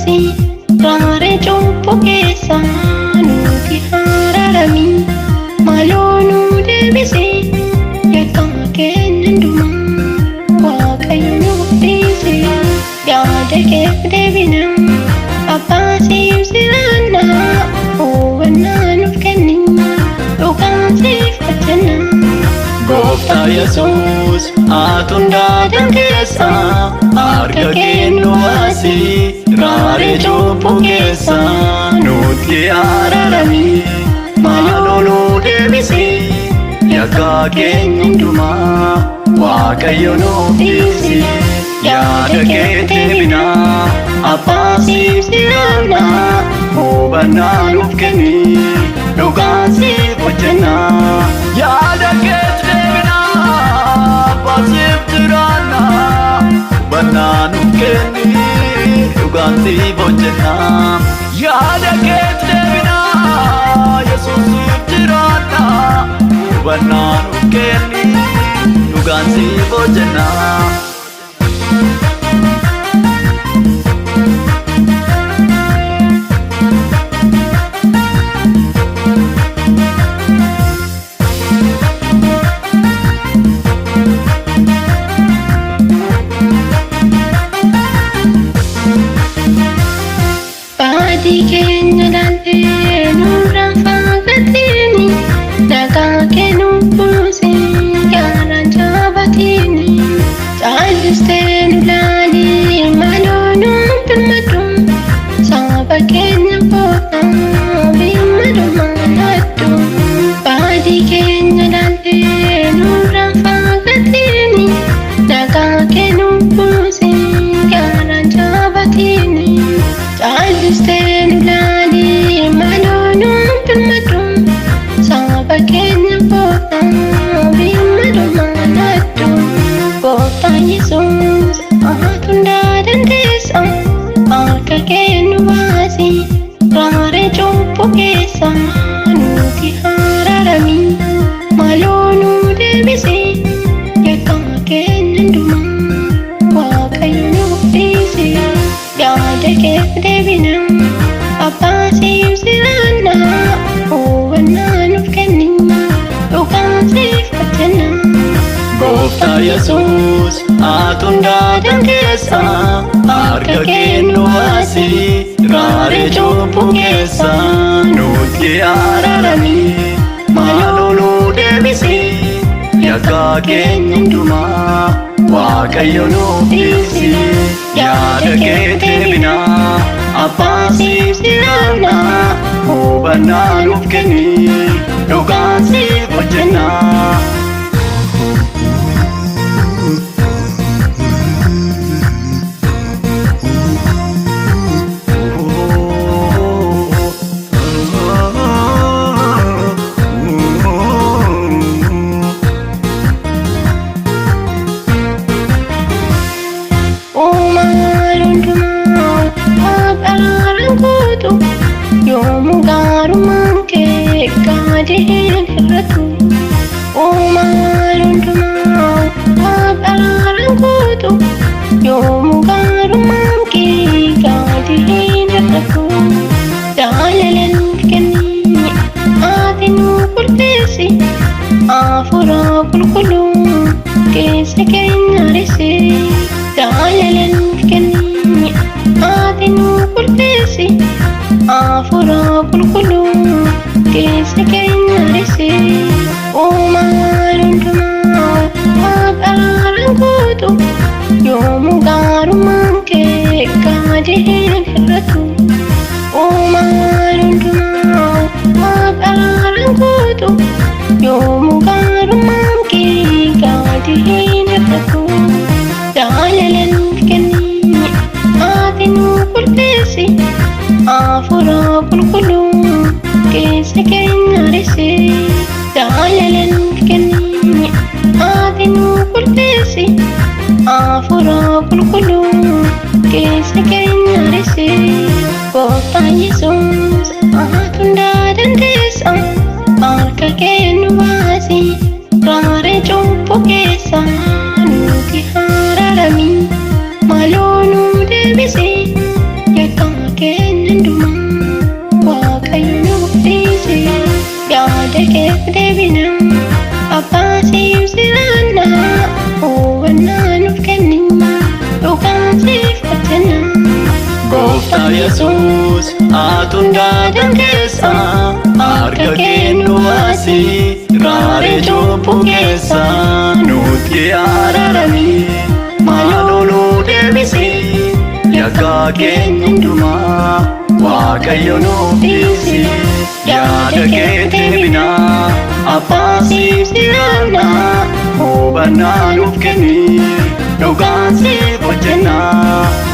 baasi, raaree cubbuu keessaa nuti araarami. Maaloo nu deebisi, yakka keenya hundumaa Waaqayyo nuuf dhiisi. Yaada keef deebina, abbaa siif jiraanna, hubannaa nuuf kenni, dhugaan siif hojjenna. Gooftaa Yesuus, ati hundaa dandeessa, harka kee nu baasi, raaree cubbuu keessaa nutti araarami. Maaloo nu deebisi, yakka keenya hundumaa Waaqayyo nuuf dhiisi. Yaada kee deebina, abbaa siif jiraanna, hubannaa nuuf kenni, dhugaan siif hojjenna. Yaada keetti deebina, abbaa siif jiraanna, hubannaa nuuf kenni, dhugaan siif hojjenna. Yaada keetti deebina, Yesuus siif jiraanna, hubannaa nuuf kenni, dhugaan siif hojjenna. Baadii keenya laaltee nurraan fagaatini, nagaa kee nuuf buusi gaaraan jabaatini. Caalistee nu laali, maaloo nu birmadhu, saba keenya goota birmadummaa laaddu. Baadii keenya laaltee nurraan fagaatini, nagaa kee nuuf buusi gaaraan jabaatini. Caalistee nu laali, maaloo nu birmadhu, saba keenya goota birmadummaa laaddu. Gooftaa Yesuus, ati hundaa dandeessa, harka kee nu baasi, raaree cubbuu keessaa nuti araarami. Maaloo nu deebisi, yakka keenya hundumaa Waaqayyo nuuf dhiisi. Yaada keef deebina, abbaa siif jiraanna, hubannaa nuuf kenni, dhugaan siif hojjenna. Gooftaa Yesuus, ati hundaa dandeessa, harka kee nu baasi, raaree cubbuu keessaa nutti araarami. Maaloo nu deebisi, yakka keenya hundumaa Waaqayyo nuuf dhiisi. Yaada kee deebina, abbaa siif jiraanna, hubannaa nuuf kenni, dhugaan siif hojjenna. Uumaan hundumaa waaqa araaraan guutu, yoomuu gaarummaan kee gadi hin hir'atu. Uumaan hundumaa waaqa araaraan guutu, yoomuu gaarummaan kee gadi hin hir'atu. Jaalala nuuf kenni, ati nu qulleessi, hafuura qulqulluu keessa keenya aarsi. Jaalala nuuf kenni, ati nu qulleessi, hafuura qulqulluu keessa keenya aarsi. Uumaan hundumaa waaqa araaraan guutu, yoomuu gaarummaan kee gadi hin hir'atu. Uumaan hundumaa waaqa araaraan guutu, yoomuu gaarummaan kee gadi hin hir'atu. Jaalala nuuf kenni, ati nu qulleessi, hafuura qulqulluu keessa keenya aarsi. Jaalala nuuf kenni, ati nu qulleessi, hafuura qulqulluu keessa keenya aarsi. Gooftaa Yesuus, ati hundaa dandeessa, harka kee nu baasi, raaree cubbuu keessaa nuti araarami. Maaloo nu deebisi, yakka keef deebina. Abbaa siif jiraanna, hubannaa nuuf kenni, dhugaan siif hojjenna. Gooftaa Yesuus, ati hundaa dandeessa, harka kee nu baasi, raaree cubbuu keessa. Nutti araarami, maaloo nu deebisi, yakka keenya hundumaa Waaqayyo nuuf dhiisi. Yaada kee deebinaa, abbaa siif jiraannaa, hubannaa nuuf kenni, dhugaan siif hojjennaa.